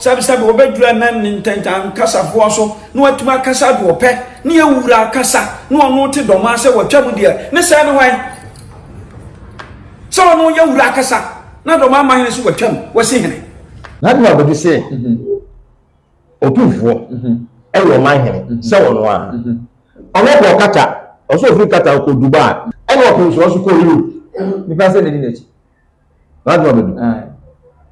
Sɛbesɛbe wɔbɛduru ɛnnɛ ne ntɛntankasafoɔ so na watumi akasa deɛ ɔpɛ ne awura akasa na ɔno te dɔm ase watwa mu deɛ ne sɛɛ ne hwan sɛ ɔno yɛ wura akasa na dɔm ama hene so watwa mu wasi hene. N'adwene a ɔbɛdi sɛ Otumfoɔ yɛ ɔman hene sɛ ɔno ara. Ɔno kɔɔ Qatar, ɔsɛ ɔfiri Qatar ɔkɔɔ Dubai, ɛna ɔpem so ɔso kɔɔ Europe. Nipa sɛ na di n'akyi. N'adwene ɔbɛdu.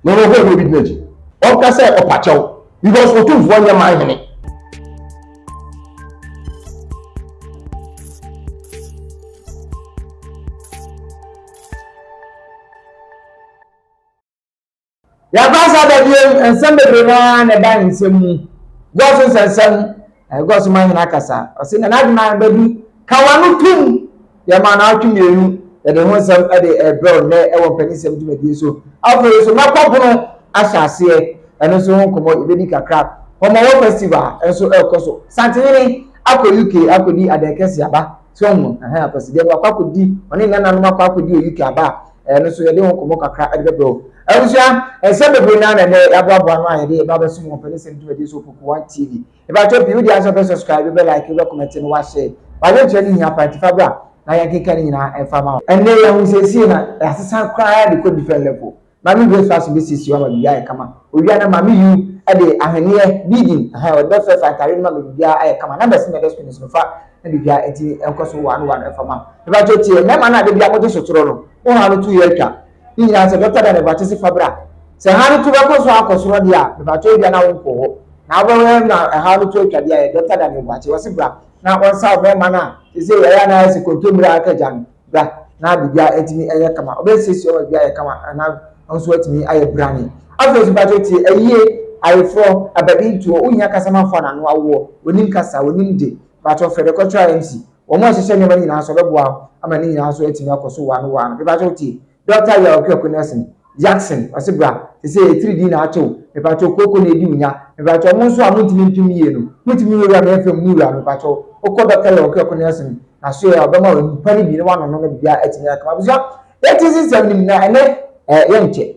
Na ɔno ɔkɔɔ obi di n'akyi. Ɔka sɛ ɔpa kyɛw because Otumfoɔ nyɛ man hene. Yɛaba saa da bio, nsɛm bebree no ara na ɛba nsɛm mu. Gɔɔ so nsɛnsɛm, gɔɔ so ma hene akasa. Ɔse na n'adwene abɛdu, ka w'ano tom. Yɛma naawɔtwe mmienu, yɛde ho nsɛm de ɛbrɛ wo nnɛ ɛwɔ mpaninsɛm dwumadie so. Afei nso mɛkɔ pono ahyɛ aseɛ, ɛno nso ho nkɔmmɔ yɛbɛdi kakra. Homowo festival nso ɛrekɔ so. Santehene akɔ UK akɔdi adɛnkɛse aba. So ho, ɛhɛn, akwasideɛ no wakɔ akɔdi, ɔne ne nananom akɔ akɔdi wɔ UK aba a, ɛno nso yɛde ho nkɔmmɔ kakra de bɛbrɛ wo. Abusua, nsɛm bebree naa na ɛnɛ yɛaboaboa ano a yɛde ba abɛsom wɔ mpanisɛm dwumadie so wɔ Poku One TV. Mepakyɛw pii, wode ansɛ wobɛ subscribe, wobɛ like, wobɛ comment no wahyɛ. W'adwenkyerɛ no hia paa nti fa bra na yɛnkenkan ne nyinaa ɛmfa ma wo. Ɛnɛ yɛn ahosiesie na yɛasesa koraa de kɔ different level. Maame Grace Fashion bɛsiesie wo ama biribiara ayɛ kama. Owia no Maame Yu de ahweneɛ, beading, ɛhɛn, ɔde bɛfrɛfrɛ atare no ma biribiara ayɛ kama. Numbers no na ɛda screen no so no fa na biribiara ntumi nkɔ so one one ɛfa ma wo. Mepakyɛw tie, mmarima no a da biara mogye sotorɔ no, wo haw no to yɛ atwa. Ne nyinaa sɛ Dɔkta Daniel Boakye se fa bra. Sɛ haw no to bɛkɔ so akɔ soro deɛ a, mepakyɛw ebia na wonkɔ hɔ. Na wobɛhwɛ na ɛhaw no to atwa deɛ a, ɛyɛ Dɔkta Daniel Boakye. Ɔse bra na wɔnsa wo mmarima no a seesei ɛyɛ a na ayɛ sɛ kontommire a aka gya no. Bra na biribiara atumi ɛyɛ kama. Ɔbɛsiesie ɔma biribiara ayɛ kama na nso atumi ayɛ brane. Afei nso mpakyɛw tie, ayie, ayeforɔ, abadintoɔ, wohia kasamafo a n'ano awoɔ, onim kasa, onim de, mpakyɛw frɛ The Cultural MC. Wɔn a ɛhyehyɛ nneɛma no nyinaa nso ɔbɛboa wo ama ne nyinaa nso atumi akɔ so waano waano. Mepakyɛw tie, Dɔkta Yaw Akuaku Nelson, Jackson, ɔse bra, sesei atiridii na akye wo, mepakyɛw kooko na edi wo nya, mepakyɛw mo nso a montumi mpem yie no, montumi nwurawura me FM mu wura, mepakyɛw wokɔ Dɔkta Yaw Akuaku Nelson n'asoɛe a ɔbɛma wo nnipa no bi na woanono na biribiara atumi ayɛ kama. Abusua, yɛte nsɛm no mu na ɛnɛ eh, yɛnkyɛ.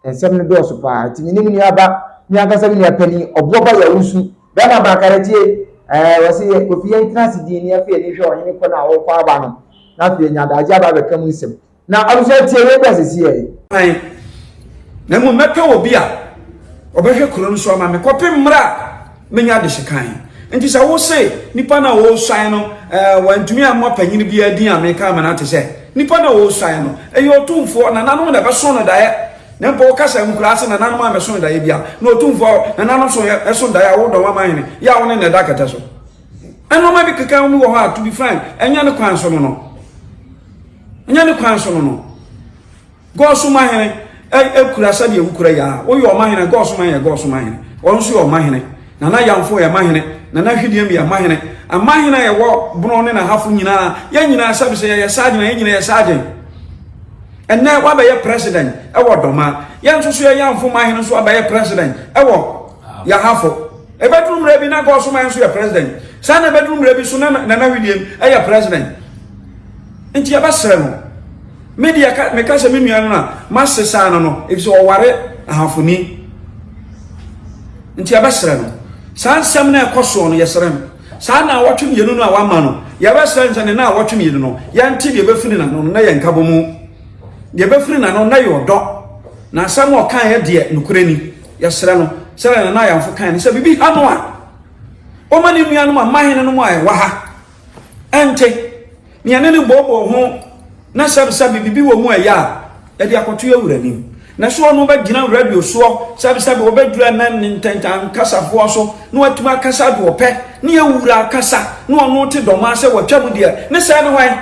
Nsɛm no dɔɔso paa nti me ne me nua ba, me ankasa me nua panin, ɔboɔ ba Yawusu, bɛrima baakara tie, ɛɛ wɔsi yɛ Kofi yɛn tena ase din ne afei yɛn hwɛ ɔhene kɔ no a ɔrekɔ aba no, na afei yɛnya adagye aba abɛka mu nsɛm. Na abusua tie wei bra sisi yɛ. Kwan, na mmom mɛpɛ obi a ɔbɛhwɛ kuro no so ama me kɔpem mmerɛ a menya adehyekan. Nti sɛ wo se nipa no a ɔresuan no eh, wantumi ammɔ panyini biara din a meka ama no ate sɛ nipa no a ɔresuan no ɛyɛ otumfoɔ, nananom na ɛbɛso no daeɛ. Na mpo woka sɛ nkuraa se nananom ammɛso no daeɛ bia, na otumfoɔ nananom so ɛso daeɛ a wodɔn ama hene, yɛ a wo ne na ɛda kɛtɛ so. Nneɛma bi keka ho bi wɔ hɔ a to be frank, ɛnyɛ ne kwan so no no. Ɛnyɛ ne kwan so no no. Gɔɔso mahene ekura sɛdeɛ wokura yi a woyɛ ɔmahene gɔɔso mahene yɛ gɔɔso mahene ɔno nso yɛ ɔmahene nana yamfo yɛ mahene nana hwideɛm yɛ mahene amahene a yɛwɔ bono ne n'ahafo nyinaa yɛn nyinaa sɛbi sɛ yɛyɛ saagyen yɛn nyinaa yɛ saagyen ɛnɛ wabɛyɛ president ɛwɔ dɔma yɛn nso so yɛ yamfo mahene nso abɛyɛ president ɛwɔ yɛahafo ɛbɛduru mmerɛ bi na gɔɔso mahene nso yɛ president saa na ɛbɛduru mmerɛ bi so na nana hwideɛm ɛyɛ president nti yɛbɛsrɛ no Me deɛ ka meka sɛ me nua no na masesa no no efisɛ ɔware ahafoni nti yɛbɛsrɛ no saa nsɛm no ɛkɔ soɔ no yɛsrɛ no saa na awɔtwe mmienu no a wama no yɛbɛsrɛ no sɛ ne na awɔtwe mmienu no yɛnte deɛ ɛbɛfiri n'ano no na yɛ nkabɔ mu deɛ ɛbɛfiri n'ano na yɛ ɔdɔ na asɛm a ɔkaeɛ deɛ nokorɛ ni yɛsrɛ no sɛdeɛ nana ayamfo kae no sɛ biribi ha no a ɔma ne nuanom amahene no mu a ɛwɔ ha ɛnte Nea ɛne no booboo ho na sɛbesɛbe biribi wɔ mu a ɛyɛ a, yɛde akɔto yɛn wura anim. Na so ɔno bɛgyina radio soɔ, sɛbesɛbe ɔbɛduru ɛnɛ ne ntɛntankasafoɔ so na watumi akasa deɛ ɔpɛ, ne yɛn wura akasa na ɔno te dɔm ase watwa mu deɛ, ne sɛɛ ne hwan?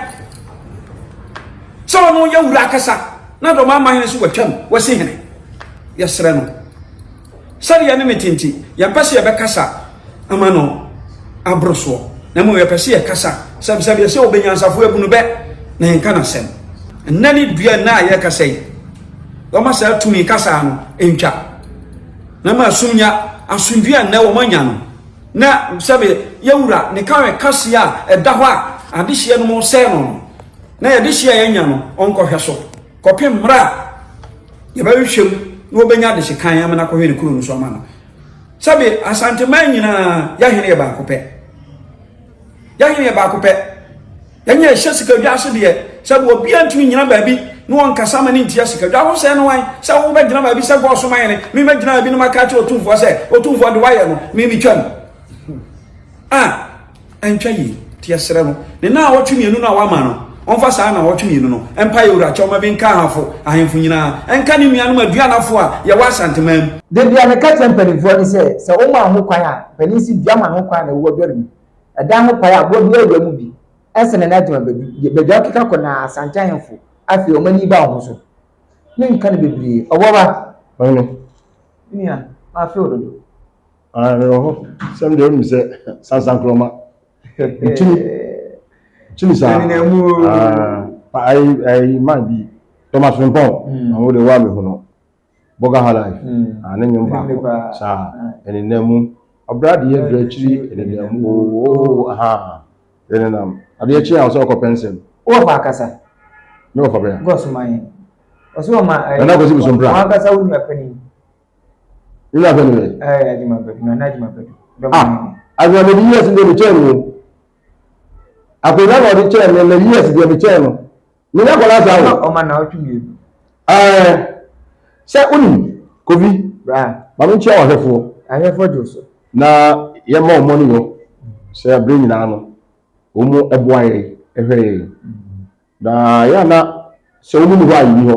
Sɛ ɔno yɛ wura akasa na dɔm ama hene so watwa mu, wasi hene. Yɛsrɛ no. Sɛdeɛ yɛne no te nti, yɛmpɛ sɛ yɛbɛkasa ama no aboro soɔ, na mmom yɛpɛ sɛ yɛkasa sɛbsɛbeɛ sɛ ɔbɛnyansafoɔ abunu bɛ na yɛnka n'asɛm. Nnɛ ne dua nnɛ a yɛrekasa yi, wɔma saa tumi kasa no ntwa, na ma asum nya asomdwie a nnɛ wɔanya no, na sɛbe yɛwura ne ka kaseɛ a ɛda hɔ a adehyeɛ no mo sɛe no no, na yɛde hyeɛ a yɛanya no ɔnkɔhwɛ so. Kɔpem mmerɛ a yɛbɛhwehwɛ mu na wɔbɛnya adehyekan ama no akɔhwɛ ne kuro no so ama no. Sɛbe Asanteman nyinaa yɛahene yɛ baako pɛ. Yɛahene yɛ baako pɛ. Yɛnyɛ ɛhyɛ sikadwa ase deɛ sɛbe obiara ntumi nyina baabi na wɔnkasa ma ne ntia sikadwa. Wo sɛ no wan sɛ wobɛgyina baabi sɛ gɔɔso ma yɛne memɛgyina baabi no maka akyerɛ otumfoɔ sɛ otumfoɔ de wayɛ no memetwam. Ah! Ɛntwa yie, nti yɛsrɛ no, ne naawɔtwe mmienu no a wama no, ɔmfa saa naawɔtwe mmienu no mpa yɛn wura kyɛw ma bi nka Ahafo ahemfo nyinaa, ɛnka ne nuanom Aduanafo a yɛwɔ Asanteman mu. Da biara meka kyerɛ mpanimfoɔ no sɛ, sɛ woma ho kwan a, panin si dua ma no ho kwan na ɛwɔ dware mu. Ɛdan ho pae a, aboa biara wura mu bi. Ɛsɛ Nana Agyemang Badu, baabi a wokeka kɔ na Asante ahemfo afei wɔn ani ba wo ho so. Menka no bebree. Ɔboaba. Ɔhene. Me nua, mafe wo dodo. Ah, mewɔ hɔ. Sɛm deɛ wonim sɛ sansankorɔma. Nkyini. Nkyini saa. Ah, ayi ayi man bi. Thomas Frimpong. Mm. Ɔmo de wa mehu no. Burger High Life. Mm. Ah, ne nnwom baako. Saa. Ɛnenam mu. Ɔbra de yɛ brɛ akyiri ɛnenam mu. Oo, aha. Ɛnenam. Adeɛ kye a ɔsɛ ɔkɔpɛ nsɛm. Wowɔ fa akasa. Ne wɔfa bɛn? Gɔs man. Ɔsɛ wɔma. Nana Kwasi Bosompra. Wɔn ankasa wo nua panin. Nina fɛ ni bɛ. Ɛɛ Adwuma Badu Nana Adwuma Badu. Ah Adwuma Badu years deɛ mi kyɛn no. Akonnwa na ɔde kyɛn mi na years deɛ mi kyɛn no. Mi nya kɔla saa o. Ɔma na ɔtwe mmienu. Ɛɛ sɛ onim Kofi. Bra. Maame nkyia wɔ ahwɛfoɔ. Ahwɛfoɔ gye so. Na yɛ ma wɔn ani yɔ sɛ abere nyinaa no wɔn ɛboa yɛ ɛhwɛ yɛ. Na yɛ a na sɛ wɔn ni hɔ a yɛni hɔ.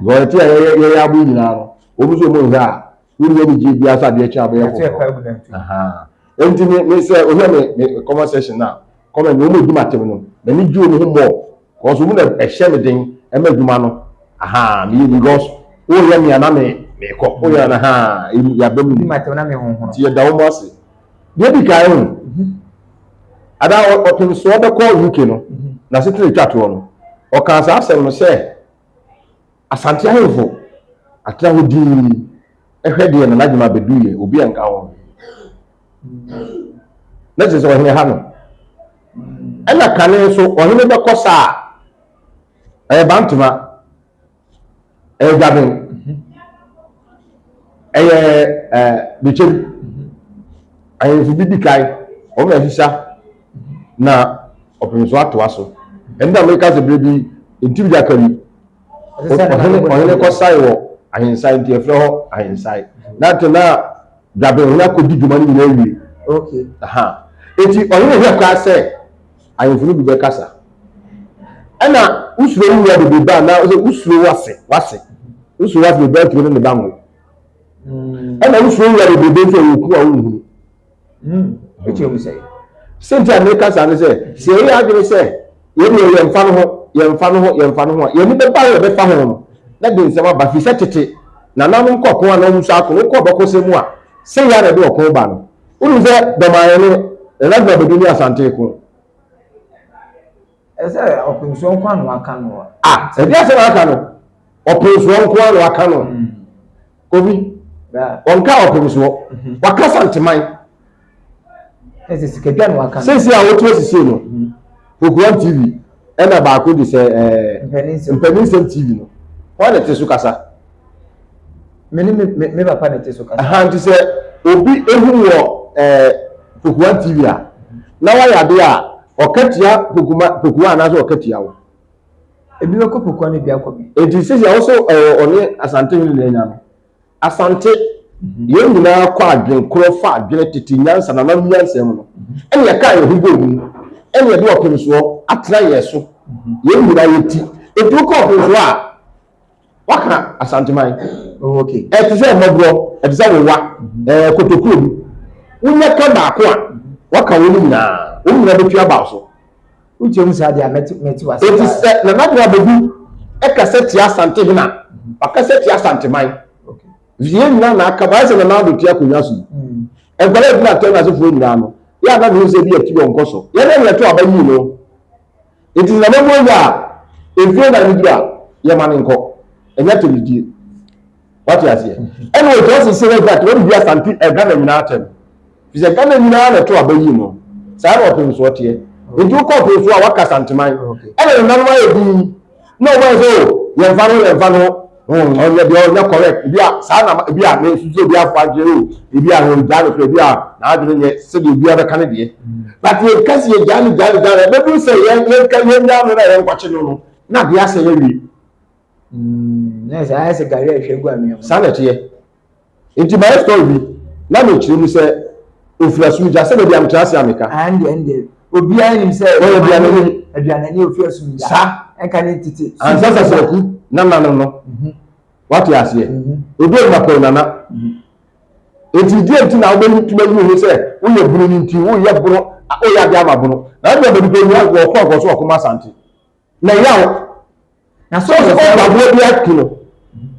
Because ɛte a yɛyɛ yɛyɛ abo nyinaa no, wɔn nso wɔn nhwɛ a wonni anigye biara sɛ adeɛ kye a bɛyɛ foforɔ. Enti me me sɛ ohwɛ me me comment section na comment wɔn edi m'atɛm no, m'ani gye wɔn ho more because wɔn na ɛhyɛ me den ɛma adwuma no. Aha, me yɛ because wɔyɛ me a na me mekɔ, wɔyɛ na ha yɛaba mu. Nti yɛda wɔn ase. Deɛ di kan o, ada ɔpemsoɔ bɛkɔ UK no, n'asetena etwa toɔ no, ɔkaa saa asɛm no sɛ Asante ahemfo atena hɔ dinn hwɛ deɛ Nana Agyemang Badu yɛ, obi anka ho. Na kyerɛ sɛ ɔhene ha no. Ɛna kane nso ɔhene bɛkɔ saa a, ɛyɛ Bantama. Ɛyɛ dwaben. Ɛyɛ ɛɛ bekyem. Ahemfo bi di kan, wɔn na ɛhyehyɛ na ɔpem so atoa so. Ɛno na meka sɛ berɛ bi ntim gya kari. Ɔhene ɔhene kɔsae wɔ ahensae nti ɛfrɛ hɔ ahensae. Na nti na dwaben ɔhene akɔdi dwuma no nyinaa awie. Okay. Aha. Eti ɔhene hwɛ koraa sɛ ahemfo no bi bɛkasa. Ɛna wosuro wo wura bebrebe a na sɛ wosuro wase wase wosuro wase bebrebe atumi ne ne ba ngo. Mm. Ɛna wosuro wura bebrebe nso a wɔku a wonhunu. Mm. Sɛnti a meka saa ne sɛ sɛ yɛyɛ adwene sɛ yɛn deɛ yɛmfa no ho yɛmfa no ho yɛmfa no ho a yɛn ani bɛba yɛ bɛfa ho no na de nsɛm aba fi sɛ tete nananom kɔ ko a na wɔn nso ako wokɔ ɔbɛkɔsɛm mu a sɛ yɛ a na ɛde ɔko ba no wonim sɛ dɔmayɛne Nana Addo ne Asante ko Ɛsɛ ɔpemsoɔ nko na waka no. Ah, ɛdi asɛm aka no. Ɔpemsoɔ nko na waka no. Hmm. Kobi. Ɔnka ɔpemsoɔ. Mhm. Waka santeman. Ɛsɛ sikadwa na waka no. Sɛsi a wotu asisi no. Mhm. Pokuan TV ɛna baako de sɛ ɛɛ mpaninsɛm TV no. Wɔn na te so kasa. Me ne me me papa na ɛte so kasa. Ɛha nti sɛ obi ehu wɔ ɛɛ Pokuwa TV a na wayɛ adeɛ a ɔka tia Pokuma Pokuwa anaasɛ ɔka tia wo. Ebi bɛkɔ Pokuwa na ebi akɔ me. Eti sisi a wɔsɔ ɛwɔ ɔne Asante hene na anya no. Asante mhm. yɛn nyinaa kɔ adwene korɔ fa adwene tete nyansa nananom nyansa mu no mhm. ɛna yɛka yɛn ho bɔ mu ɛna yɛde ɔpem soɔ atena yɛn so mhm. yɛn nyinaa yɛ ti etu kɔ ɔpem soɔ a Waka Asanteman. Oh, okay. Ɛte sɛ mmɔborɔ, ɛte sɛ wowa, ɛɛ kotokuo mu. Wonya ka baako a, waka wɔn nyinaa. Wɔn nyinaa bɛtwi aba so. Wokyerɛ mu saa deɛ a mɛte mɛte wase. Eti sɛ Nana Addo Abadu ɛkasa tia Asantehene a, wakasa tia Asanteman. Okay. Yɛn nyinaa na aka baayɛ sɛ Nana Addo te akonnwa so yi. Mm. Nkwadaa gyina atɛn asefoɔ nyinaa no, yɛ a na mehu sɛ bi akyi wɔn kɔ so. Yɛn na yɛto aba yii no. Enti sɛ mɛbɔ owia a, mfie na ne duru a, yɛma no nkɔ. Ɛnyɛ atɛmdidie. Wate aseɛ? Ɛna ɔgyina sese no agya wɔde di Asante ɛ Ghana nyinaa atɛm. Fi sɛ Ghana nyinaa na ɛto aba yie no. Saa na ɔpemsoɔ teɛ. Enti wokɔ ɔpemsoɔ a waka Asanteman. Ɛna nananom ayɛ din na wɔn ayɛ sɛ o yɛmfa no yɛmfa no. Ɔnyɛ deɛ ɔnyɛ correct. Ebi a saa na ebi a me nso obi afɔ adwene o. Ebi a wɔn gyaa no kora, ebi a n'adwene nyɛ sɛdeɛ obi abɛka ne deɛ. But yɛn kasi yɛ gyaa no gyaa no gyaa no, ɛbɛduru sɛ yɛn yɛn ka yɛn gyaa no na yɛn nkɔkye no no na adeɛ asɛ yɛ wie. Na sɛ ayɛ sɛ gari a ɛhwɛ gu anwea mu. Saa na ɛteɛ. Nti mayɛ story bi na mekyerɛ mu sɛ ofiri asumgya sɛ baabi a metra ase a meka. Ɛnde ɛnde obiara nim sɛ wɔyɛ aduanani. Aduanani ofiri asumgya. Saa. Ɛnka ne tete. Ansa sɛ sɛku nana no no. Wate aseɛ. Obi onima kɔn nana. Nti deɛ nti na wobɛtumi ayi wo ho sɛ woyɛ bunu no nti woyɛ bono, woyɛ adeɛ ama bono. Na ɛdeɛ baabi pɛ nua wɔkɔ nkɔ so wɔkɔma Asante. Na yaw. Na sɛ ɔsɛ ɔmpaboa bi aku no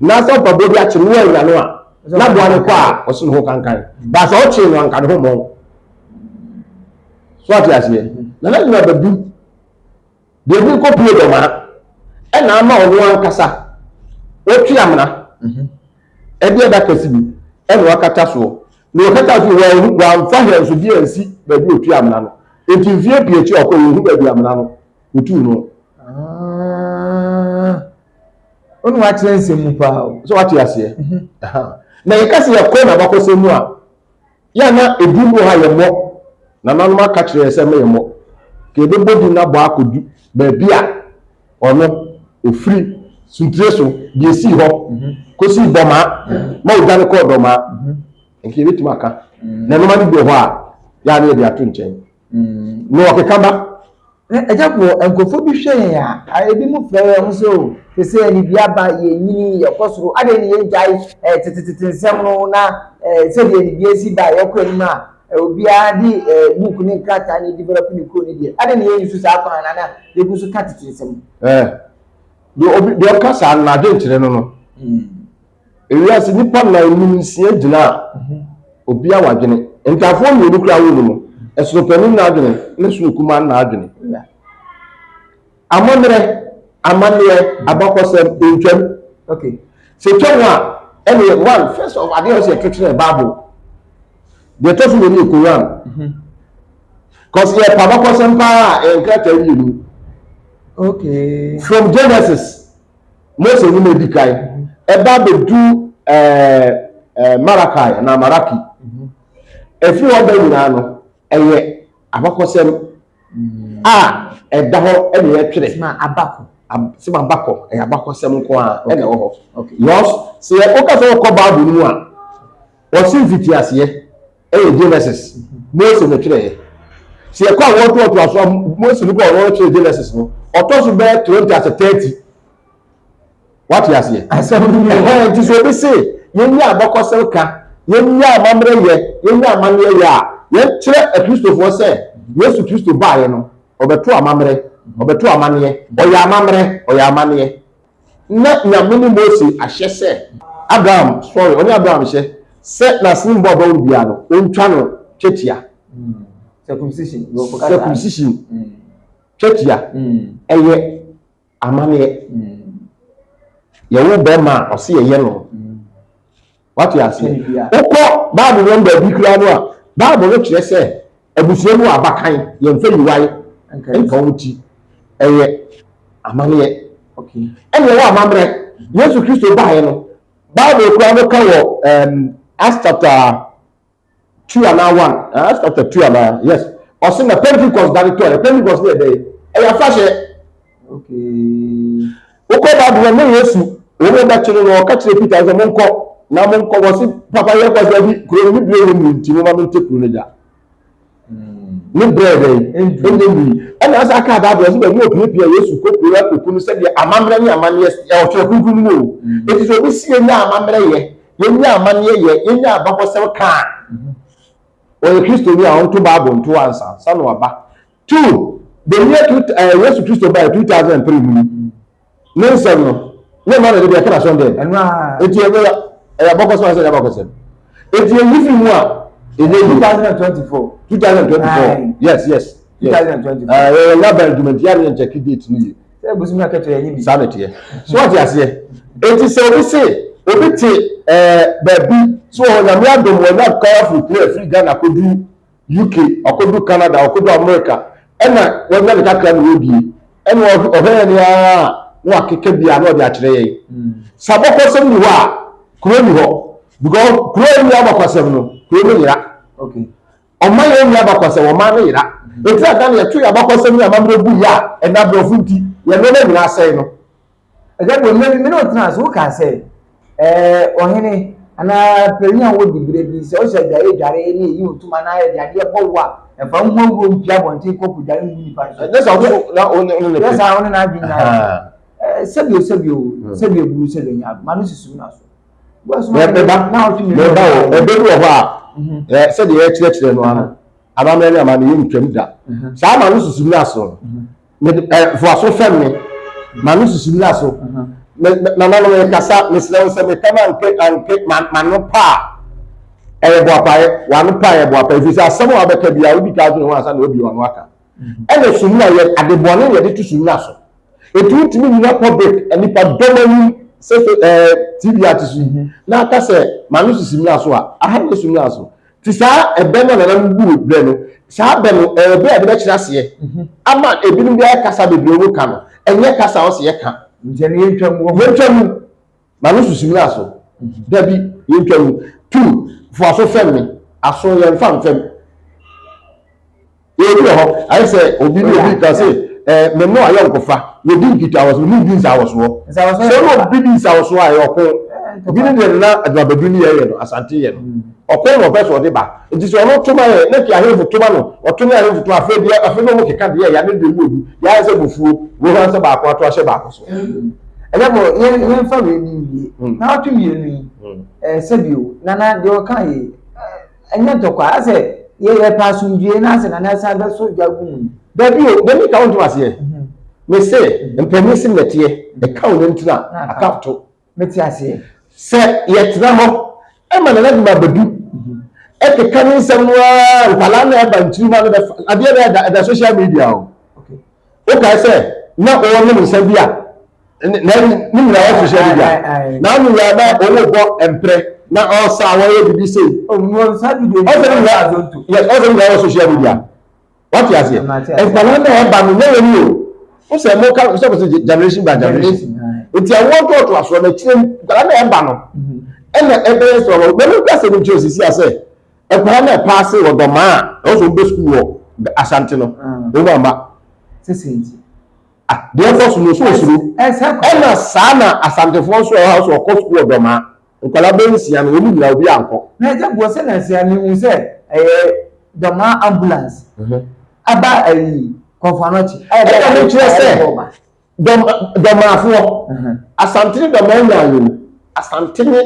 na sɛ mpaboa bi akye no woannya no a, na boa no kɔ a ɔse ne ho kankan. Ba sɛ ɔkyee no anka ne ho mmɔn. So ate aseɛ? Na na nyina badu deɛ bi kɔ pie dɔmaa ɛna ama ɔno ankasa ɔtwe amena ɛde adaka si bi ɛna wakata soɔ na ɔkata so wɔahu wɔamfa hwɛnsodeɛ ansi baabi ɔtwe amena no nti mfeɛ pii akyi ɔkɔ wɔhu baabi amena no ɔtuu no. Ɔno wakyerɛ nsɛm mu paa o. So wate aseɛ? Na yɛka sɛ yɛkɔ n'abakɔsɛm mu a, yɛ a na edin bi wɔ hɔ a yɛmmɔ. Nananom aka kyerɛ yɛn sɛ mma yɛmmɔ. Ka yɛbɛbɔ din no abɔ akɔdu baabi a ɔno ɔfiri suntire so deɛ ɛsii hɔ kɔsii Dɔmaa ma ɔdwane kɔɔ Dɔmaa. Nka yɛbɛtumi aka. Na nneɛma no bi wɔ hɔ a, yɛ a na yɛde ato nkyɛn. Na ɔkeka ba. Na agya boɔ, nkurɔfoɔ bi hwɛ yɛn a, ebi mo frɛ yɛn ho sɛ o, te sɛ anibia aba, yɛnyini, yɛkɔ soro, adɛn ne yɛngyae eh, tetetete nsɛm no na eh, sɛdeɛ anibia si ba yɛkɔ anim a eh, obiara de eh, book ne nkrataa ne develop ne kuro ne deɛ, adɛn ne yɛnyi so saa kwan na na yɛgu so ka tete nsɛm? Eh, deɛ obi deɛ ɔka saa no n'adwenkyerɛ no no. Ewiase nnipa nnan num nsia gyina a, obiara wɔ adwene. Ntaafoɔ mmienu koraa wɔ mu no, ɛsono panin n'adwene na ɛsono kumaa n'adwene. Amammerɛ, amanneɛ, abakɔsɛm, ntwam. Okay. Sɛ twam a, ɛne one first of adeɛ a ɔsɛ yɛto kyerɛ Bible. Deɛ ɛtɔ so mmienu yɛ Koran. Cause yɛ pa abakɔsɛm paa a, ɛyɛ nkrataa mmienu. Okay. From Genesis. Mose nwoma edi kan ɛba abɛdu ɛɛ ɛɛ Malachi anaa Maraki. Ɛfiri hɔ ba nyinaa no ɛyɛ abakɔsɛm a ɛda hɔ ɛna yɛtwerɛ. Sima abakɔ. Sima abakɔ ɛyɛ abakɔsɛm nko ara ɛna ɛwɔ hɔ. Because sɛ yɛ woka sɛ wokɔ Bible no mu a wɔsi mfitiaseɛ ɛyɛ Genesis Mose na twerɛeɛ. Sɛ yɛkɔ a wɔtoatoa so a Mose no kɔ a ɔno twerɛ Genesis no ɔtɔ so bɛyɛ 20 asɛ 30. Wate aseɛ? Asɛm no ni. Ɛhɛn nti sɛ obi se yɛnyɛ abakɔsɛm ka, yɛnyɛ amammerɛ yɛ, yɛnyɛ amanneɛ yɛ a, yɛnkyerɛ Akristofoɔ sɛ Yesu Kristo baeɛ no, ɔbɛto amammerɛ, ɔbɛto amanneɛ, ɔyɛ amammerɛ, ɔyɛ amanneɛ. Na Nyame ne Mose ahyɛ sɛ. Abraham, sorry, ɔne Abraham hyɛ sɛ n'asene mu ba ɔbɛwo no biara no, ɔntwa no twetia. Circumcision. Circumcision. Twetia. Ɛyɛ amaneɛ. Yɛwo bɛrima a, ɔse yɛyɛ no. Wate aseɛ? Wokɔ Bible no baabi koraa no a, Bible no kyerɛ sɛ abusua mu abakan, yɛmfa yiwae nka wɔn ti. Ɛyɛ amanneɛ. Ɛna ɛwɔ amammerɛ. Yesu Kristo baeɛ no, Bible koraa no ka wɔ um, Acts chapter 2 anaa 1, Acts chapter 2 anaa, yes. Ɔse na Pentecost da no tɔɛ. Pentecost no yɛ dɛn? Ɛyɛ afahyɛ. Wokɔ Bible no ne Yesu wɔn bɛkye no no ɔka kyerɛ Peter sɛ monkɔ na monkɔ wɔ se papa yɛ kɔ sɛ bi kuro no ne berɛ wɔ mu nti moma mente kuro no gya ne berɛ dɛn ɛnyɛ nui ɛna asa aka Bible sɛ baabi ɔpiapia Yesu kɔ kuro akɔku no sɛdeɛ amammerɛ ne amanneɛ ɛwɔ twerɛ kronkron no mu o ɛti sɛ obi si yɛnya amammerɛ yɛ yɛnya amanneɛ yɛ yɛnya abakɔsɛm kaa ɔyɛ Kristoni a ɔnto Bible nto ansa sa no aba Two, the year two eh, Yesu Kristo bae 2003 mu ni. Ne nsɛm no, ne mma na de bi ɛka na sɔn dɛm. Ɛno a. Eti ɛnyɛ ɛyɛ abɔkɔsɛm asɛ ɛnyɛ abɔkɔsɛm. Eti eyi fi mu a ɛnyɛ yie. 2024. 2024. Yes, yes. Yes. 2024. Ɛɛ yɛ yɛ bɛn dwumadie a ne yɛn kyɛki date no yie. Sɛ ebusumi akɛtɔ yɛn nye bi. Saa na ɛteɛ. So wate aseɛ. Eti sɛ obi se obi te ɛɛ baabi so wɔ Nyame adom wɔn nya kwan afiri kuro afiri Ghana kodu UK, ɔkɔdu Canada, ɔkɔdu America, ɛna wanya ne kakra na ɔredie, ɛna ɔhwɛ yɛn ara a, na wakeka bi a na ɔde akyerɛ yɛn. Sɛ abakɔsɛm ni hɔ a, kuro ni hɔ. Because kuro nni abakɔsɛm no, kuro no yera. Ɔman yɛn nni abakɔsɛm, ɔman no yera. Enti na Ghana yɛto yɛn abakɔsɛm ne amammerɛ gu yɛ a, ɛnna aborɔfo nti, yɛn nneɛma nyinaa asɛe no. Agya Boɔ, mmerɛ bi me ne wo tenaa ase, wokaa sɛ, ɛɛ, ɔhene anaa panin a ɔwɔ diberɛ bi, sɛ ɔhyɛ adwareɛ dware ne ɛyi wo ntoma na yɛde adeɛ bɔ wo a, ɛmfa wo ho awuro mpue abɔnten kɔ kɔdware ngu nipa no so. Ɛnyɛ sɛ wo na wo ne ne pɛ. Yɛ saa wo ne n'adwene nyinaa. Ɛɛ, sɛbi o, sɛbi o, sɛbi eburu, sɛbi enya, ma no susu na so. Mɛba, mɛba o, ɛbɛ bi wɔ hɔ a, sɛdeɛ yɛkyerɛkyerɛ no ano, amammerɛ ne amanneɛ yɛntwam da. Saa ma no susu na so. Mede ɛ foaso fɛm me ma no susu mmra so. Me nananom mekasa mesrɛ wo sɛ meka no anke anke m'ano pa a ɛyɛ boapaeɛ w'ano pa a ɛyɛ boapaeɛ ɛfiri sɛ asɛm a wabɛka biara wodi ka adwene ho ansa na wabie w'ano aka. Ɛna sumina yɛ ade bɔne na yɛde to sumina so. Ɛti wotumi nyina public nipa dɔm anim sɛ ɛɛ TV ate so yi na aka sɛ m'ano sisi mmra so a aha nyɛ sumina so. Te saa ɛbɛ no a nananom buu berɛ no, saa bɛ no, ɛyɛ bɛ a yɛde bɛkyerɛ aseɛ ama ebinom de ayɛ kasa bebree wɔn ka no, ɛnyɛ kasa a ɔsɛ yɛka. Nti ɛno yɛntwa mu wɔ hɔ. Yɛntwa mu. Ma no susu mmra so. Dabi, yɛntwa mu. Tu, fo aso fɛm me. Aso yɛmfa mfɛm. Ebi wɔ hɔ, ayɛ sɛ obi ne obi ka se, ɛɛ me ne ayɔnkofa, yɛdi nkitahosoɔ, ne di nsawɔsoɔ. Sɛ ne obi di nsawɔsoɔ a, ɛyɛ ɔko. Obi ne deɛ nana adwumabadu ne yɛyɛ no, Asante yɛ no. Ɔko na ɔpɛ sɛ ɔde ba. Nti sɛ ɔno toma yɛ, na nti ahemfo toma no, ɔto ne ahemfo to, afei deɛ, afei na wɔn keka deɛ ɛya ne deɛ mu odu, deɛ ayɛ sɛ bufuo, wɔn ho sɛ baako ato ahyɛ baako so. Ɛyɛ bɔ, yɛn yɛnfa wei ni nwie. Na ɔtwe mmienu yi, ɛɛ sɛbi o, nana deɛ ɔka yi, Ɛnyɛ ntɔkwa, asɛ yɛ yɛpɛ asomdwie na asɛ nana san bɛso gya gu mu yi. Dabi o, dabi ka wontom aseɛ. Me se mpanin se nnɛteɛ ɛka wo nantin a aka to. Mete aseɛ. Sɛ yɛtena hɔ ma Nana Duma Badu ɛkeka ne nsɛm no ara nkwadaa na ɛba nkyirima no bɛfa adeɛ no ɛda ɛda social media o. Wokae sɛ na ɔrenom nsa bi a na ne nyinaa wɔ social media na ano yɛ na ɔwɔ bɔ mprɛ na ɔsa a wɔyɛ bibi sei ɔsɛ ne nyinaa yes ɔsɛ ne nyinaa wɔ social media wate aseɛ nkwadaa na ɛba no nyɛ wɔn o wosɛ mo ka sɛ kɔsɛ generation by generation nti ɛwɔ ntoɔtoa soɔ na akyire nkwadaa na ɛba no ɛna ɛbɛyɛ sɛ ɔwɔ bɛn nka sɛ no nkyɛn osisi asɛ nkwadaa na ɛpaase wɔ dɔmaa a ɛwɔ sɛ wɔn bɛ sukuu wɔ Asante no wɔn ama. Ah, deɛ ɛkɔ so no, so osuro. Ɛna saa na Asantefoɔ nso ɛwɔ ha nso ɔkɔ sukuu ɔdɔmaa. Nkwadaa bɛyɛ nsia no, wɔn nyinaa obi ankɔ. Na ɛgya buo sɛ nansia mehu sɛ ɛyɛ dɔmaa ambulance mhm. aba ayi kɔnfanɔkye. Ɛna mekyerɛ sɛ dɔmaafoɔ mhm. Asante ne dɔmaa nyaa yɛn Asante ne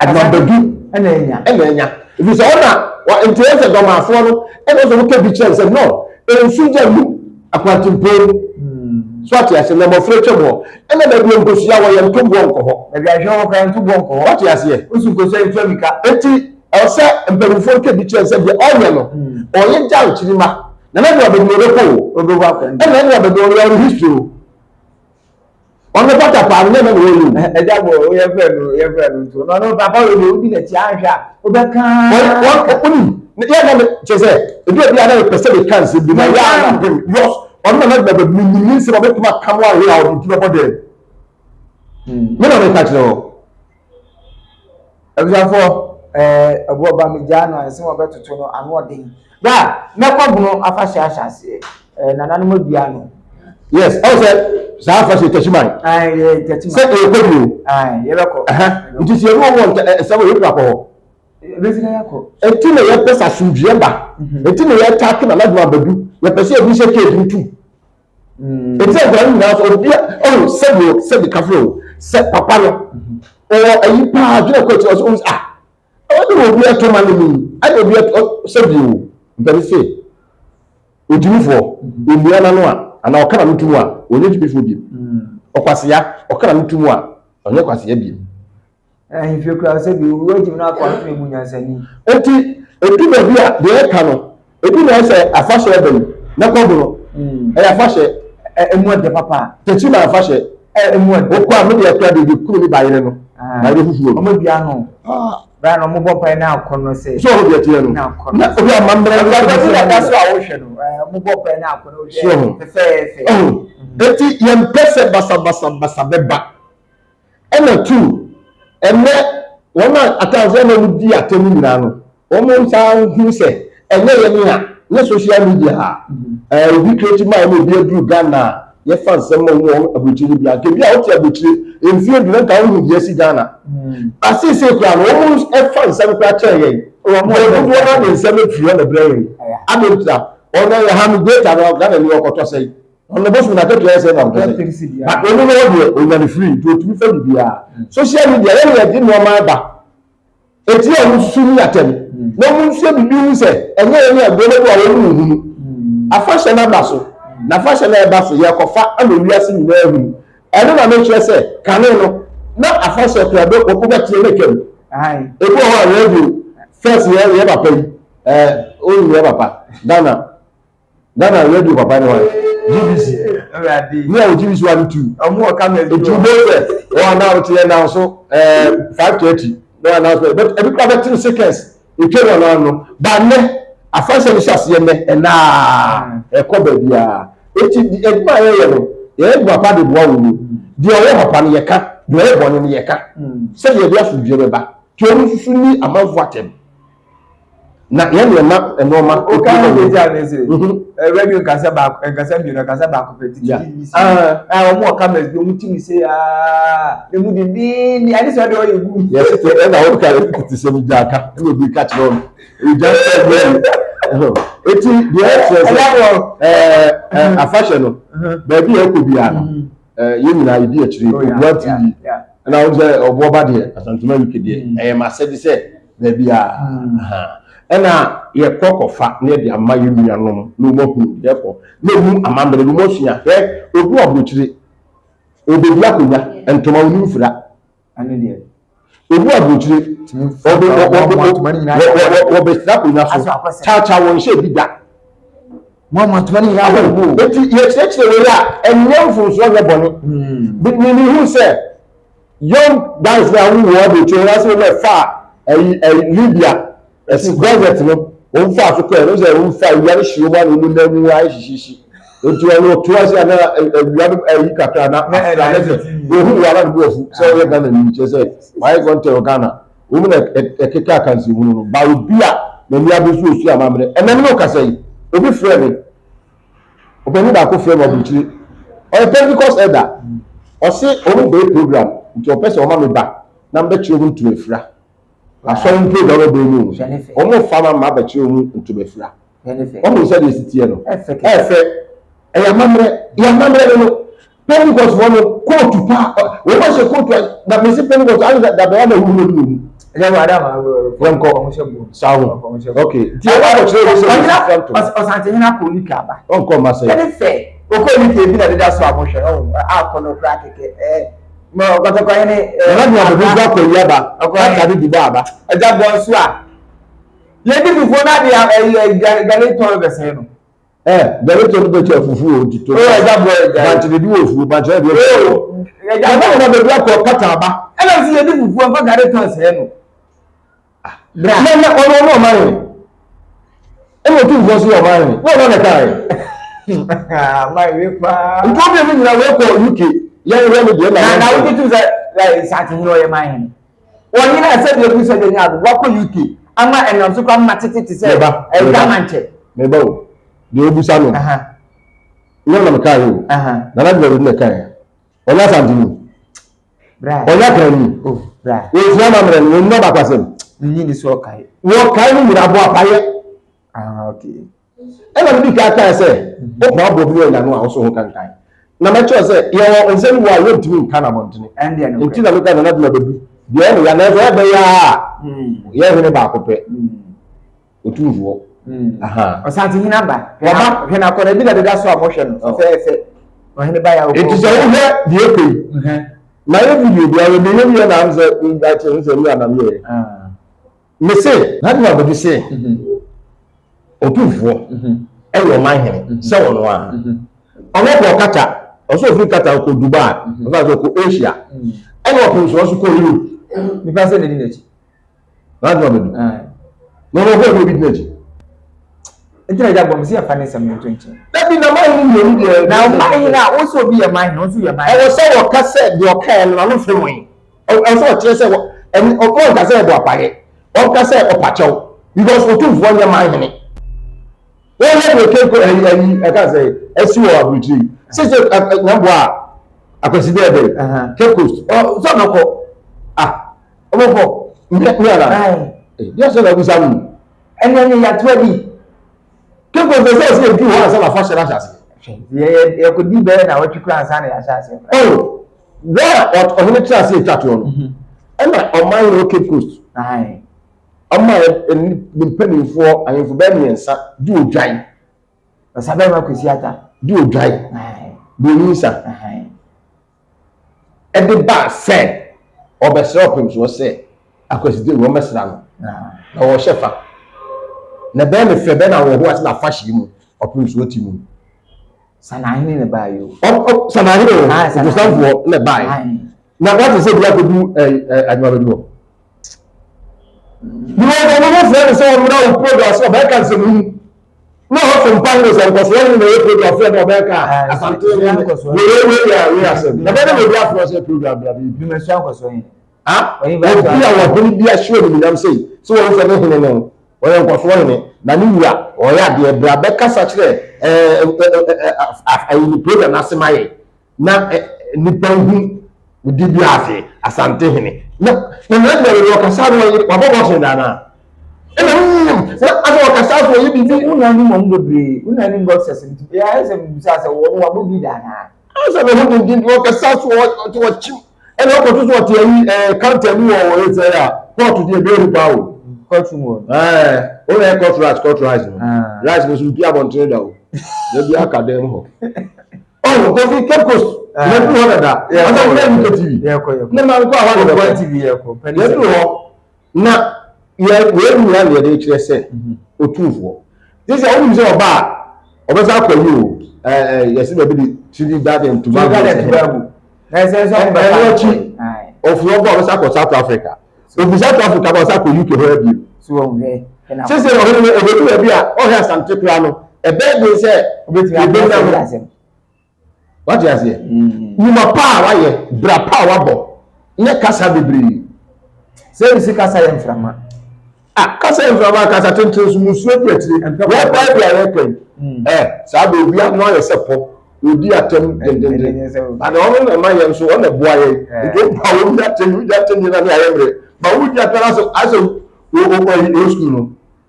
Adwabadu ɛna anya ɛna anya ebi sɛ ɔna wa nti wɔn sɛ dɔmaafoɔ no ɛna ɔsɛ wɔka bi kyerɛ sɛ no nsu gya mu akwantimpon hmm. so ate ase na mmɔfra twam hɔ ɛna baabi nkosua wɔ yɛ ntoboɔ nkɔ hɔ baabi ahwɛ hɔ koraa ntoboɔ nkɔ hɔ wate aseɛ osu nkosua ntua mika eti ɔsɛ mpanimfoɔ ka bi kyerɛ sɛ deɛ ɔyɛ no hmm. ɔyɛ gya nkyirima na na deɛ ɔbɛbi ɔbɛkɔ o ɛna ɛna ɔbɛbi ɔyɛ history o. Ɔno pata paa no nyɛ na ɔyɛ o. Ɛgya bɔ o yɛ fɛ no yɛ fɛ no nti ɔno ɔno papa wei deɛ odi n'akyi ahwɛ a wobɛka. Wɔn wɔn yɛ na kyerɛ sɛ ebi obi a na mepɛ sɛ meka nsɛm bi na yɛ a na mpem yɔs ɔno na na bɛbɛ mi nim nsɛm a mɛtumi aka mo ahwɛ a ɔde ti bɛbɔ dɛm. Me na meka kyerɛ wɔ. Abusuafoɔ ɛɛ ɛboɔ ba me gyaa no a nsɛm a ɔbɛtoto no ano ɔden. Bra mɛkɔ bono afahyɛ ahyɛ aseɛ ɛɛ nananom adua no. Yes, ɛwɔ sɛ saa afahyɛ Takyiman. Ayi yɛ Takyiman. Sɛ ɛyɛ kɔ bi o. Ayi yɛbɛkɔ. Nti sɛ yɛne wɔn wɔ nsɛm a yɛbɛtumi akɔ hɔ. Ebesi na yɛakɔ. Eti na yɛpɛ sɛ asomdwoeɛ ba. Eti na yɛtaake Nana Addo Abadu. Yɛpɛ sɛ yɛde hyɛ cage mu tum. Eti sɛ nkwadaa no nyinaa so obi a ɔho sɛbi o sɛbi kafra o sɛ papa no ɔwɔ ayi paa adwene kɔ akyiri ɔsɛ ɔho ah ɛwɔ de obi ɛtɔ ma no mu ɛna obi ɛtɔ sɛbi o mpɛni se ogyimifoɔ onua n'ano a anaa ɔka n'ano tum a ɔnyɛ gyimifoɔ bi ɔkwasea ɔka n'ano tum a ɔnyɛ kwasea bi. Ahemfie koraa sɛ bi owu agyim no akɔ ato emu nyansani. Enti edu baabi a deɛ ɛka no ebi na ɛsɛ afahyɛ ɛbɛ yi na kɔ bono hmm. ɛyɛ afahyɛ. Emu ɛdɛ papa. Tɛkyi na afahyɛ. Emu ɛdɛ. Okɔ a mi deɛ ɛkura de de kunu mi ba yere no. Ah. Ba yere fufuo no. Ɔmo dua no. Ah. Bɛyɛ na ɔmo bɔ mpae na akɔ no sɛ. So ɔmo deɛ teɛ no. Na akɔ no. Na obi amammerɛ. Ɛfɛ ɛfɛ na ɛda so a wohwɛ no. Ɔmo bɔ mpae na akɔ no. So fɛfɛɛfɛ. Eti yɛmpɛ sɛ basabasabasa bɛba. Ɛna two, ɛnɛ wɔn a atamfo na wɔn di atɛm nyinaa no, wɔn nsa hu sɛ ɛnyɛ yɛn a nyɛ social media a ɛɛ obi create maa ɛna obi aduru Ghana a yɛfa nsɛm ma wɔn wɔn aburokyire no bi a nka bi a wɔte aburokyire mfie du na nka wɔn hu deɛ asi Ghana. Asese koraa no wɔn ɛfa nsɛm koraa kyɛn yɛn. Wɔn dodoɔ no ade nsɛm efiri hɔ na ɛbrɛ yɛn. Ade ntira wɔn yɛ ha no data no Ghana ni ɔkɔtɔ sɛn. Ɔno bosom na akatua yɛ sɛ na ɔmpɛ sɛ. But ɔno no deɛ ɔnya no free nti ɔtumi fa biribiara. Social media yɛn na yɛde nneɛma ba. Eti a wɔn susu ni atɛm. Na wɔn nso biribi hu sɛ ɛnyɛ yɛn agorɔ no bi a wɔn nhunu. Afahyɛ no aba so. Na afahyɛ no a ɛba so yɛkɔfa ama wiase nyinaa ahunu. Ɛno na mekyerɛ sɛ kane no na afahyɛ kura bɛ wobɛteɛ na atwam. Ebi wɔ hɔ a radio first yɛ yɛ papa yi ɛɛ oyi yɛ papa Ghana. Ghana radio papa ne hwan? GBC. Ne a wɔ GBC 1 2. Ɔmo wɔ cameras bi wɔ. Etu bó sɛ wɔn announce yɛ nan so ɛɛ 5:30 na wɔn announce bɛ ebi kura bɛ three seconds etwa wɔn ano ba nnɛ afahyɛ no hyɛ aseɛ nnɛ ɛnaa ɛkɔ baabi a eti adwuma a yɛyɛ no yɛyɛ adwuma pa de boa wɔn mu deɛ ɔyɛ papa no yɛka deɛ ɔyɛ bɔne no yɛka sɛdeɛ yɛde asomdwoeɛ bɛba tí wɔn nso ni amanfo atɛm. Na yɛn na ɛma nneɛma. O kan ho bɛ gya ne se. Radio nkasa baako nkasa mmienu nkasa baako pɛ titi bi si. A wɔn wɔ cameras bi wɔn ti mi se aa emu de bi ni ade sɛ ɔde ɔyɛ gu. Yɛsi te ɛna wɔn ka tete sɛ mi gya aka ɛna obi ka kyerɛ wɔn egya sɛ ɛbi eti deɛ ɛkyerɛ sɛ ɛɛ afahyɛ no baabi a ɛkɔ biara no yɛn nyinaa yɛdi akyire Obua TV ɛna wɔn sɛ ɔboɔ ba deɛ Asantuma UK deɛ ɛyɛ ma asɛde sɛ baabi a ɛna yɛkɔ kɔfa na yɛde ama yɛn nuanom na wɔn ahunu deɛ ɛkɔ na emu amammerɛ na wɔn asua hwɛ obi wɔ aburokyire obedi akonnwa ntoma onim fira obi wɔ aburokyire wɔbɛsira akonnwa so kyaakyaa wɔn hyɛ bi da. Eti yɛkyerɛkyerɛ wei a ɛnyɛ mfomsoɔ nyɛ bɔne. Mehu sɛ young guys na awo wɔ aburokyire wɔn ase wɔn ɛfa ɛyi ɛyi Libya ɛsi desert no wɔn fa so kɔɛ no sɛ wɔn fa awia no hyɛ wɔn ano wɔn nan mu ayɛ hyihyihyi nti wɔn ɔto ase ana awia no ɛyi kakra na afra ne sɛ wɔn hu wɔn ano bu afu sɛ ɔyɛ Ghana ni kyerɛ sɛ wɔayɛ kɔntɛ wɔ Ghana wɔn na ɛkeka akansi hunu no ba obi a n'ani abere so osua amammerɛ ɛnam ne ɔkasa yi obi frɛ me. Ɔpanyin baako frɛ me aburukyire. Ɔyɛ Pentecost elder. Ɔse ɔmo bɛyɛ program nti ɔpɛ sɛ ɔma me ba na mbɛkyerɛ ɔmo ntoma afira. Asɔre no program ɔbɛyɛ mu o. Ɔmo fa ma ma bɛkyerɛ ɔmo ntoma afira. Ɔmo sɛ deɛ esi teɛ no. Ɛfɛ. Ɛyɛ amammerɛ. Yɛ amammerɛ no no. Pentecost fɔ no kóòtù pa wɔn ahyɛ kóòtù a na mesi Pentecost ayɛ sɛ dabɛn na huhu bi wɔ mu. Ɛyɛ wɔ adam yɛn kɔ saa ho ok nti ɛwɔ akɔkyerɛ obi sɛ ɔsi fira ntoma. Ɔsantehene akɔ UK aba. Ɔnkɔ ɔma sɛ. Ɛne fɛ okɔ UK bi na deda so a mohwɛ ɔho akɔ no kora kɛkɛ ɛɛ mɔ kɔtɔkɔ hene. Nana de abɛbi nso akɔ yi aba kata de di ba aba. Ɛgya bɔ nso a yɛdi fufuo na de ɛyɛ gale tɔn bɛsɛn no. Ɛ gari tɔ no bɛ kyɛ fufu o nti to. O ɛgya bɔ ɛgya. Bankye de di wɔ fufu bankye de di wɔ fufu. Ɛgya bɔ na bɛbi akɔ kata aba. Ɛna nso yɛ di fufu nfa gari tɔ sɛɛ no. Bra. Na na ɔno ɔno ɔman yɛ. Ɛna otu nfɔ so yɛ ɔman yɛ. Na ɔno na ɛka yɛ. Ama ewe paa. Nti obi mi nyina wɔ kɔ UK yɛn hwɛ no deɛ na. Na na wogye tum sɛ nsante nyina ɔyɛ man hene. Wɔn nyinaa sɛ deɛ ebu sɛ deɛ nya ado wakɔ UK ama ɛnam so kora ma tete te sɛ ɛda mankyɛ. Meba o deɛ obusa no nyɛ na meka yɛ o nana deɛ ɔde na ɛka yɛ ɔnyɛ asanteni ɔnyɛ akrani wɔsua amammerɛ no wɔn nyina bakwasɛm wɔkae no nyina bɔ apayɛ. Ah, okay. Ɛna medi kan kae sɛ, wopra aboɔ bi wɔ anyano a wo so ho kankan. Na mɛkyerɛ sɛ yɛwɔ nsɛm bi wɔ a yɛntumi nka no abɔntene. Nti na meka Nana Duma Badu deɛ ɔyɛ no ya nanso ɛbɛyɛ a yɛn hene baako pɛ Otumfoɔ. Ɔsante hene aba. Waba hwɛ n'akɔnɔ ebi na deda so a wɔhwɛ no fɛfɛɛfɛ. Ɔhene ba yɛ awokɔ. Nti sɛ wohwɛ deɛ ɛkɔ yi na yɛ video bi a yɛ bi yɛ na sɛ akyerɛ sɛ mi anam yɛ. Mese Nana Duma Badu se Otumfoɔ yɛ ɔman hene sɛ ɔno ara. Ɔno ɔkɔɔ Qatar, ɔsɛ ɔfiri Qatar ɔkɔ Dubai, ɔfa sɛ ɔkɔ Asia, ɛna ɔpem so ɔso kɔɔ Europe. Nipa sɛ n'adi n'akyi. N'adwuma bɛdu. Na ɔno ɔkɔɔ obi di n'akyi. Nti na agya bɔ me sɛ yɛmfa ne nsɛm no nto nkyɛn. Dabi na man hene mmienu deɛ. Na ɔman hene a wo sɛ obi yɛ man hene, wo nso yɛ man hene. Ɛwɔ sɛ wɔka sɛ deɛ ɔkaeɛ no n'ano mfiri wɔn. Ɛwɔ sɛ ɔkyerɛ sɛ ɛne ɔnka sɛ ɛbɔ apaeɛ, ɔnka sɛ ɔpakyɛw because Otumfoɔ nyɛ man hene. Wɔn yɛ deɛ keko ɛyi ɛyi ɛka sɛ ɛsi wɔ aburukyiri yi. Sese nyamboa a akwasi dɛ bɛ Cape Coast. Ɔ sɛ ɔbɛkɔ. Ah ɔbɛkɔ. Mi ana. Deɛ sɛ na abusa mi. Ɛnna ɛnna yɛato adi. Cape Coast sɛ ɔsɛ edu hɔ ansa na afahyɛ no ahyɛ aseɛ. Yɛ yɛkɔdi bɛyɛ na wɔtwe kura ansa na yɛahyɛ aseɛ. Oh bere a ɔhene tra ase etwa toɔ no ɛna ɔman no Cape Coast. Ɔma ne mpanimfoɔ ahemfo bɛyɛ mmiɛnsa di odwan. Ɔsabarima Kwesi Ata. Di odwan. Buroni nsa. Ɛde baa sɛ ɔbɛsrɛ ɔpemsoɔ sɛ Akwaside wɔmmɛsra no. Na wɔhyɛ fa. Na ɛbɛyɛ ne fɛ bɛyɛ na awerɛhoɔ ase na afahyɛ mu ɔpemsoɔ ti mu. Sanahene na ɛbaa yi o. Sanahene o, Obosanfoɔ na ɛbaa yi. Na wate sɛ bi akɔdu adwuma bɛdu hɔ. Because ɔno no frɛ no sɛ ɔmmra wo program sɛ ɔbɛka nsɛm hu. Na ɔfo mpa no sɛ nkɔsoɔ hene na ɛyɛ program frɛ no ɔbɛka asante ne wei wei yɛ wei asɛm. Na bɛne na obi afrɛ sɛ program bra biribi. Obi a wɔhene bi ahyɛ onimuonyam sei sɛ wɔn sɛ ne hene no ɔyɛ nkɔsoɔ hene na ne wura ɔyɛ adeɛ bra bɛkasa kyerɛ ɛɛ program no ase ma yɛ. Na nnipa nhu wo dibea ase, Asante hene. Na na na na na ɔkasa no ɔyɛ wabɔ bɔsen da na. Ɛna mm na asɛ ɔkasa so ɔyɛ biribi. Wo na anim wɔn bebree, wo na anim boxers nti ɛyɛ ayɛ sɛ mbisa sɛ wɔn wabɔ bi da anaa. Asɛ ne ho denden ɔkasa so ɔte ɔkyim ɛna ɔkɔto so ɔte ayi ɛɛ kanta mu wɔ wɔ sɛ a kɔɔto deɛ ɛbɛyɛ nipa o. Kɔɔto mu wɔ. Ɛɛ o na yɛ kɔɔto rice kɔɔto rice no rice no so mpi abɔntene da o. Ebi aka dan mu hɔ. Oh, Kofi Cape Coast. Yɛduru hɔ dada. Asa wo yɛ UK TV. Ne ma nkɔ ahɔ ne bɛkɔ. TV yɛkɔ. Yɛduru hɔ na yɛ wei nyinaa na yɛde kyerɛ sɛ otumfoɔ. Te sɛ wonim sɛ ɔba a ɔbɛsa akɔ yi o. Ɛɛ yɛsi baabi de Trinidad and Tobago. Trinidad and Tobago. Na ɛsɛ sɛ ɔmo bɛka. Ɛno akyi ɔfiri ɔba ɔbɛsa akɔ South Africa. Ofi South Africa ba ɔsa akɔ UK hɔ abiem. Sese ɔhene no ɔbɛdu baabi a ɔhwɛ Asante koraa no ɛbɛyɛ den sɛ yɛbɛnya no. Wate aseɛ? Nnwuma pa a wayɛ, bra pa a wabɔ, nyɛ kasa bebree. Sɛ nsi kasa yɛ mframa. Ah, kasa yɛ mframa, kasa tenten so musuo di akyire. Wɔpae bi a yɛka yi. Ɛ saa bɛ obi ano ayɛ sɛ pɔ. Odi atɛm dendenden. Na ɔno na ɛma yɛn nso, ɔno na ɛboa yɛn. Nti wopa wodi atɛm, wodi atɛm nyina ne ayɛ mmerɛ. Ba wodi atɛm asɛ asɛ wo wo sukuu no.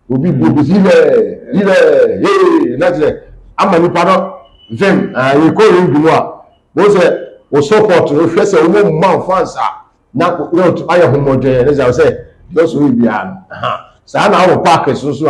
Obi bu obi si yilɛ yilɛ hee na kyerɛ ama nipa no vim yɛ kɔ ring mu a wɔn sɛ wɔ support no hwɛ sɛ wɔn mu ma fans a na wɔn ayɛ homɔdwɛn ne sɛ sɛ deɛ ɔsɔ yɛ biara no saa na awɔ park so so a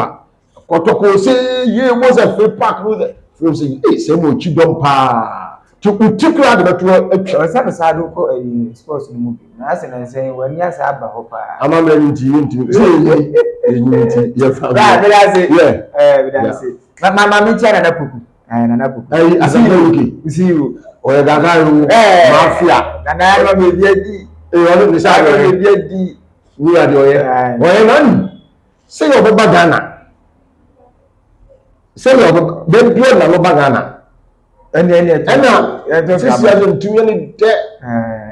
kɔtɔkɔ sɛ yie wɔn sɛ free park no sɛ free sɛ ee sɛ mo akyi dɔm paa te uti kura de bɛto atwa. Ɔsɛ saa do kɔ ɛyi sports no mu bi. Na asɛ na nsɛn w'ani asɛ aba hɔ paa. Amammerɛ no nti yɛntumi sɛ yɛyi yɛnyi nti yɛfa. Bra meda ase. Yeah. Ɛɛ meda ase. Ma ma ma menkyia Nana Poku. Ɛɛ Nana Poku. Ɛyi Asante Wiki. Nsi o. Ɔyɛ gaga o. Ɛɛ Mafia. Nana ayɛ ma ebi adi. Ee ɔno ne saa Ayɛ ma ɔyɛ. ebi adi. Wura deɛ ɔyɛ. Ɔyɛ nani. Sɛ yɛ ɔbɛba Ghana. Sɛ yɛ ɔbɛba baabi ɔna no ba Ghana. Ɛne ɛne ɛtɔ. Ɛna sisi ase ntumi ɛne dɛ.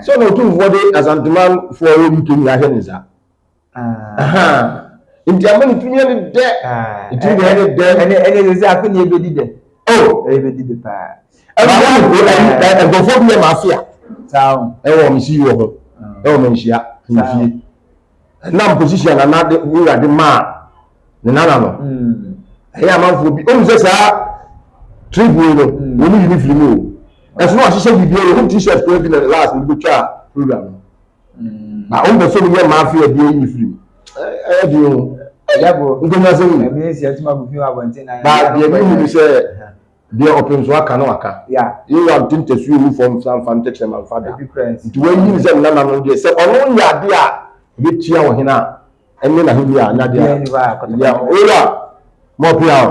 Sɛ ɔna otumfoɔ de Asantemanfoɔ wɔ UK nyinaa ahyɛ ne nsa. Nti ama ne tumi ɛne dɛ. Ntumi deɛ ɛne dɛ. Ɛne ɛne sɛ afe ne ebedi dɛ. Oh. Ebedi dɛ paa. Nkurɔfoɔ bi yɛ mafia. Ɛwɔ wɔn si wɔ hɔ. Ɛwɔ wɔn nhyia nfie. Ɛnam position a nana de wura de maa ne nana no. Ɛyɛ amanfoɔ bi. Ohun sɛ saa trip wei no wɔn yi ne firi mu o. Ɛso na wahyehyɛ biribi a wɔn t-shirt kura bi na last ne bɛtwa program no. Na wɔn pɛ sɛ wɔn yɛ mafia bi ayi ne firi mu. Ɛyɛ den o. Nkonnwa sɛ mu. Ba deɛ mi hu ni sɛ. Deɛ ɔpem so aka no aka. Yehowa nte ntasuo ngu fam nsa mfa ntɛkyerɛma mfa da. Nti wayi no sɛ ne nananom deɛ, sɛ ɔno nyɛ adeɛ a ɛbɛtia ɔhene a, ɛne n'ahennie a, nyɛ adeɛ a yeah. Owura, mɔpea o,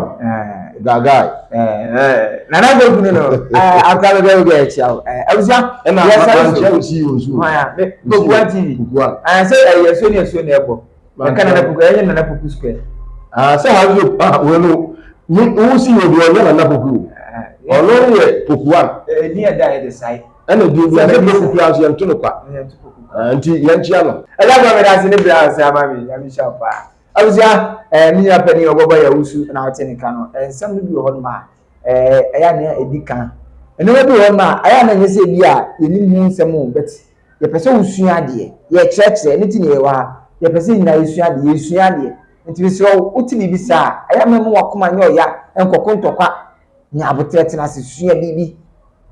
gagae. Nana Goku no no, akora bɛbɛ wo deɛ ɛkyia wo. Abusua, ɛna mankyia wo CEO nso. Kokuwa TV. Kokuwa. Sɛ ɛyɛ asuo ne asuo na ɛbɔ. Ɛka Nana Poku, ɛyɛ Nana Poku Square. Ah, sɛ ha nso, ah, wei no. Ne wo si yɛ deɛ ɔnyɛ Nana Poku o. Ɔno yɛ Poku one. Ɛni ɛda yɛ de sae. Ɛna di bi sɛ Poku kura nso yɛnto no kwa. Nti yɛnkyia no. Ɛda kɔ meda ase ne bere a ɔsɛ ama me nyame hyɛ paa. Abusua ɛɛ me nua panin ɔbɔbɔ yɛ wusu na ɔte ne ka no. Nsɛm no bi wɔ hɔ nom a ɛɛ ɛyɛ nea ɛdi kan. Nneɛma bi wɔ hɔ nom a ɛyɛ na nyɛ sɛ bi a yɛnim ho nsɛm o but yɛpɛ sɛ wosua adeɛ, yɛkyerɛkyerɛ, ɛno nti na yɛwɔ ha. Yɛpɛ sɛ nyinaa yɛsua adeɛ, yɛsua adeɛ. Nti mesrɛ wo, wote biribi saa a, ɛyɛ a mɛma w'akoma nyɛ ɔya, nkɔko ntɔkwa. Nya aboterɛ, tena ase, sua biribi.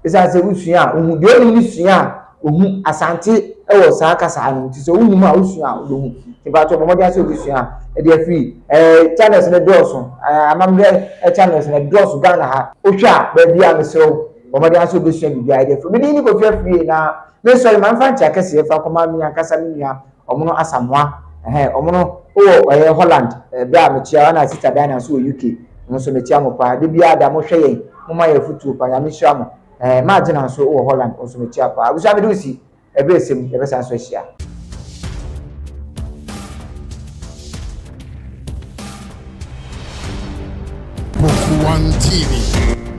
Ɛsiane sɛ wosua a, wohu. Deɛ ɔnim no sua a, ɔhu. Asante wɔ saa kasaa no, nti sɛ wonim a, wosua a, wobɛhu. Nti mpakyɛw bɔ mmɔden sɛ wobɛsua ɛde afiri ɛɛ channels no dɔɔso, ɛɛ amammerɛ channels no dɔɔso Ghana ha. Wohwɛ a, baabi a mesrɛ wo, bɔ mmɔden sɛ wobɛsua biribi a ɛde afiri. Me din ne Kofi Afriyie na me sɔre ma mfa nkyea kɛseɛ fa kɔma me ankasa me nua ɔmono Asamoah ɛhɛn ɔmono wɔ ɛyɛ Holland ɛberɛ a mekyea ɛna sister Diana nso wɔ UK mo nso mekyea mo paa da biara da mohwɛ yɛn mo ma yɛn afutuo paa Nyame nhyira mo ɛɛ maa Gyina nso wɔ Holland nso mekyea paa abusua mede wo si ɛberɛ ɛsɛ mu yɛbɛsan so ahyia. Book One TV.